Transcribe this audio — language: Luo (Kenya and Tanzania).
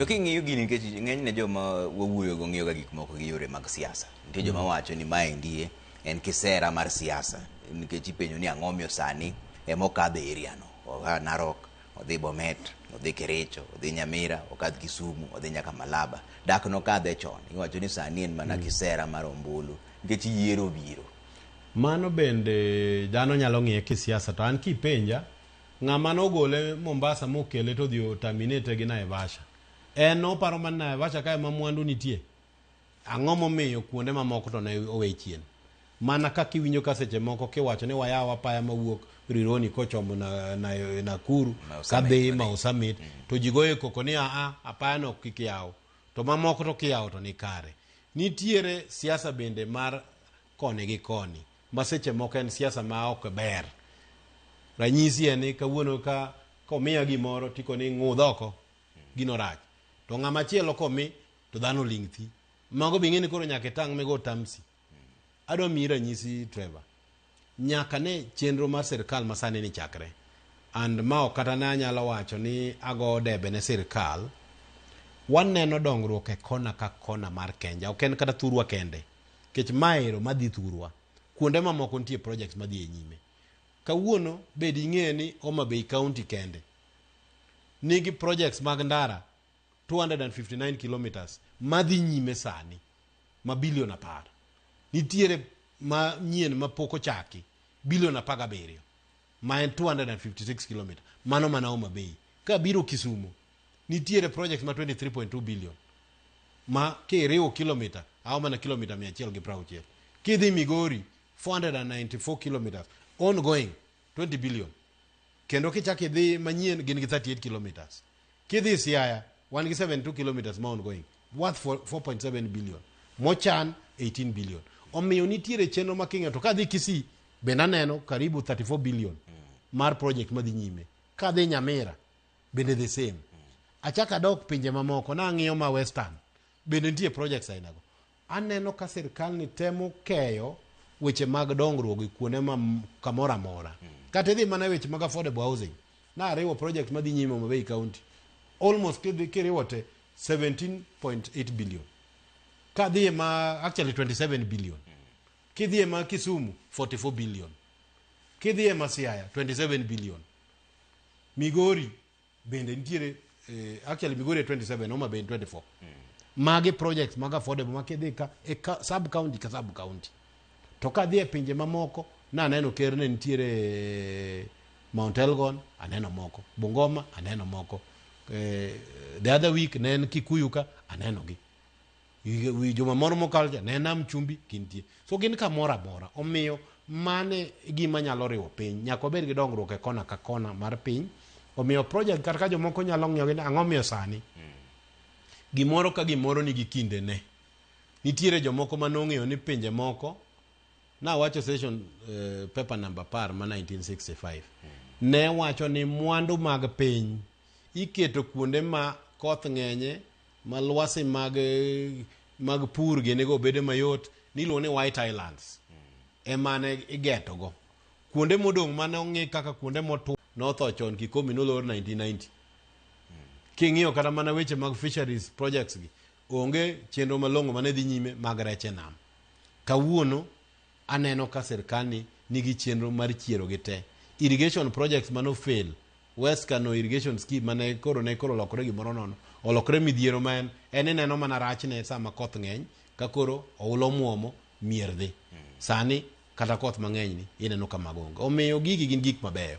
To king'iyo gini, nikech ng'enyne joma wawuoyogo ng'iyoga gik moko gi yore mag siasa. Nitie joma wacho ni maendi en kisera mar siasa, nikech ipenjo ni ang'o miyo sani ema okadho e area no. Oa Narok, odhi Bomet, odhi Kericho, odhi Nyamira, okadh Kisumu, odhi nyaka Malaba. Dak nokadhe chon. Iwacho ni sani en mana kisera mar ombulu nikech yiero biro. Mano bende dhano nyalo ng'iye kisiasa, to an kipenja, ng'ama nogole Mombasa mokele to odhi oterminate gi Naivasha, en oparo mana Naivasha ka ema mwandu nitie. Ang'o momiyo kuonde mamoko to ne owe chien? Mana kaka iwinjo ka seche moko kiwacho ni wayaw apaya mawuok Rironi kochomo na Nakuru Mau Summit kadhi madhi. Mau Summit, to ji goyo koko ni aa, apaya no kik yaw, to mamoko to kiyawo to ni kare. Nitiere siasa bende mar koni gi koni ma seche moko en siasa ma ok ber. Ranyisi en ni kawuono ka komiya gimoro tikoni ng'udh oko, gino rach, to ng'ama chielo komi to dhano ling' thi. Mago be ing'e ni koro nyaka itang' migo tamsi. Adwa miyi ranyisi, Trevor. Nyaka ne chenro mar sirikal masani ni chakre, and ma ok kata ne anyalo wacho ni ago debe ne sirikal, waneno dongruok e kona ka kona mar Kenya. Ok en kata thurwa kende, nikech maero madhi thurwa, kuonde mamoko nitie projects madhi e nyime. Kawuono bed ing'e ni Homa Bay County kende nigi projects mag ndara 259 kilometers madhi nyime sani ma bilion 10. Nitiere ma nyien ma pok ochaki, bilion 17, ma en 256 kilometer. Mano mana Homa Bay. Kabiro Kisumu, nitiere project ma 23.2 billion ma kiriwo kilomita ao mana kilomita 160. Kidhi Migori, 494 kilometers ongoing, 20 billion. Kendo kichak idhi manyien, gin gi 38 kilometers. Kidhi Siaya, wan gi 72 kilometers ma ongoing worth 4.7 billion, mochan 18 billion. Omiyo nitiere chenro ma king'iyo. To kadhi Kisii bende aneno karibu 34 billion mar project madhi nyime. Kadhi Nyamira bende the same. Achak adok pinje mamoko, nang'iyo ma Western bende nitie projects ainago. Aneno ka sirkal ni temo keyo weche mag dongruok e kuonde ma kamoro amora. Kata idhi mana e weche mag affordable housing, nariwo project madhi nyime Homa Bay County, almost kidhi kiriwo te 17.8 billion. Kadhi e ma, actually 27 billion. Kidhi e ma Kisumu, 44 billion. Kidhi e ma Siaya, 27 billion. Migori bende nitiere, actually Migori e 27, Homa Bay 24. Magi projects mag affordable ma kidhi ka e ka, sub county ka sub county. To kadhi e pinje mamoko, naneno ker ne nitiere Mount Elgon, aneno moko Bungoma, aneno moko the other week ne en Kikuyu ka aneno gi wi juma moro mokalo cha ne Nam Chumbi gintie. So gin kamoro amora. Omiyo mane gima nyalo riwo piny, nyaka wabed gi dongruok e kona ka kona mar piny. Omiyo project kata ka jomoko nyalo ng'iyo gi ni ang'o miyo sani, gimoro ka gimoro nigi kindene. Nitiere jomoko manong'eyo ni pinje moko nawacho session paper number 10 ma 1965 ne wacho ni mwandu mag piny iketo kuonde ma koth ng'enye, ma lwasi mag pur ginigo bedo mayot, niluongo ni White Islands emane igetogo. Kuonde modong' mane ong'i kaka kuonde motwo notho chon. Kikomi nolor 1990. King'iyo kata mana weche mag fisheries projects gi, onge chenro malong'o mane dhi nyime mag rech e nam. Kawuono aneno ka sirkal ni nigi chenro mar chiero gi te. Irrigation projects mano fail, West Kano irrigation scheme mane koro ne koro olokore gimoro nono, olokore midhiero ma en ineno mana rachne sama koth ng'eny, ka koro oula omuomo mier dhi. Sani kata koth mang'eny ni ineno ka mago onge. Omiyo gigi gin gik mabeyo.